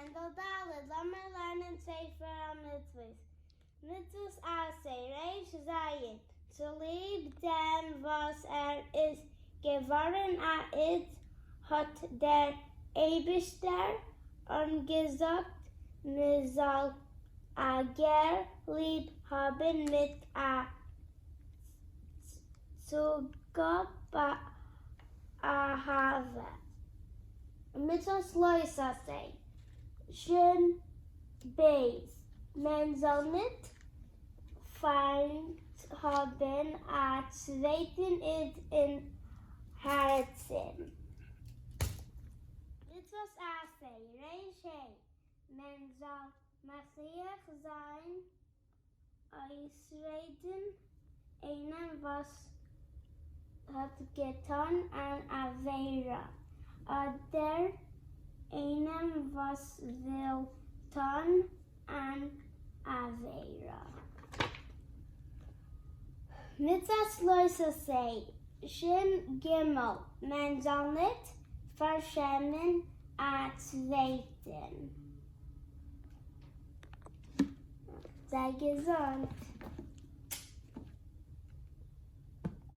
מענדל ד', לאמיר לערנען ספר המצוות, מצוות עשה, ר' ז, צוליב דעם וואס ער איז געווארן א איד האט דער אייבישטער אנגעזאגט מ'זאל א גר ליב האבן מיט א צוגאב אהבה. מצות לא תעשה, שין ב', מען זאל ניט פיינט האבן א צווייטן איד אין הארצן. מצות עשה, ר' ה', מען זאל מכריח זיין אויסרעדן איינעם וואס האט געטאן אן עבירה, אדער איינעם וואס וויל טאן אן עבירה. מצות לא תעשה, שין ג, מען זאל ניט פארשעמען א צווייטן. זיי געזונט.